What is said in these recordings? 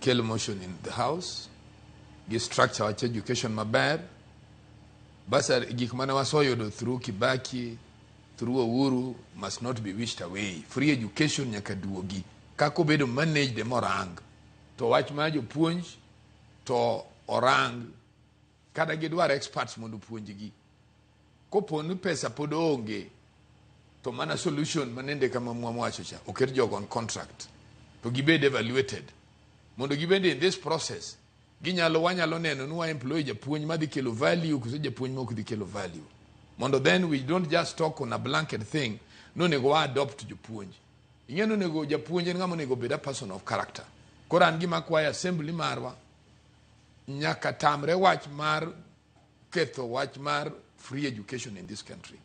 Kel motion in the house gi structure wach education maber. Bursary gik mane waseyudo through Kibaki, through Uhuru must not be wished away. Free education nyaka duogi. Kaka obedo managed ema orang. To wach mar jopuonj to orang kata gidwar experts mondo opuonjgi. Kopo ni pesa pod onge to mana solution manende kama mwawacho cha oket jogo on contract to gibed evaluated mondo gibende in this process ginyalo wanyalo neno ni wa employ japuonj madhi kelo value koso japuonj ma ok dhi kelo value, mondo then we don't just talk on a blanket thing nonego wa adopt jopuonj. Ing'e ni onego japuonj en ng'ama onego bed a person of character. Koro an gima akwayo assembly marwa nyaka tamre wach mar ketho wach mar free education in this country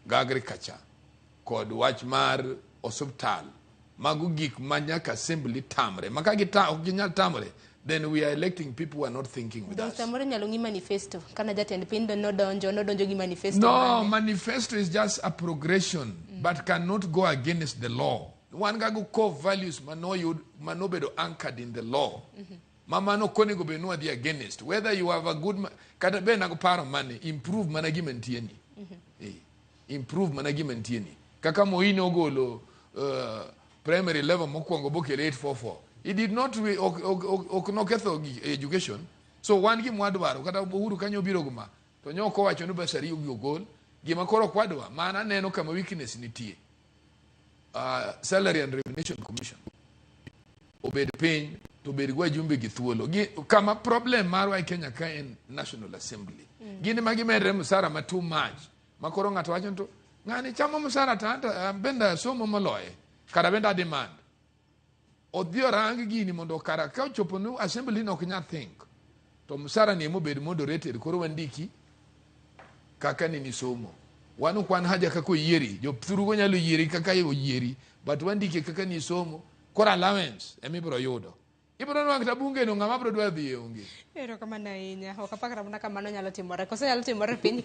ga agriculture kod wach mar osiptal. Mago gik ma nyaka assembly tamre ma ka ok ginyal tamre, then we are electing people who are not thinking with us. Samoro nyalo ng'i manifesto kana jatend piny nodonjo gi manifesto No mane. Manifesto is just a progression but cannot go against the law. Wan ga go core values manoyud manobedo anchored in the law ma mano ok onego bed ni wadhi against, whether you have a good kata be nago paro mane improve mana gima nitie ni. Improve mana gima nitie ni kaka Moi nogolo primary level mokwongo bokelo 844. He did not ok noketho education. So wan gima wadwaro kata Uhuru kanyo obiro go ma to nyok owacho ni bursary ogol gima koro ok wadwa mana neno kama weakness nitie. Salary and Remuneration Commission obed piny to bed gi wajumbe gi thuolo. Kama problem marwa e Kenya ka en National Assembly. Gin ema gimedre msara ma too much ma koro ng'ato wacho ni to ng'ani chamo msara to anto bende asomo moloye kara bende a demand odhi orang gini mondo kara ka ochopo ni assembly no ok nyal think to msara ni emobed moderated. Koro wandiki kaka nini somo wan ok wan haja kaka oyieri jothurugo nyalo yieri kaka oyieri, but wandike kaka ni somo. Koro allowance ema ibiro yudo, ibiro nwang'o kata bunge no ng'ama biro dwa dhi e onge. Erokamano ahinya. Ok apakra mana kamano nyalo timore. Koso nyalo timore e piny.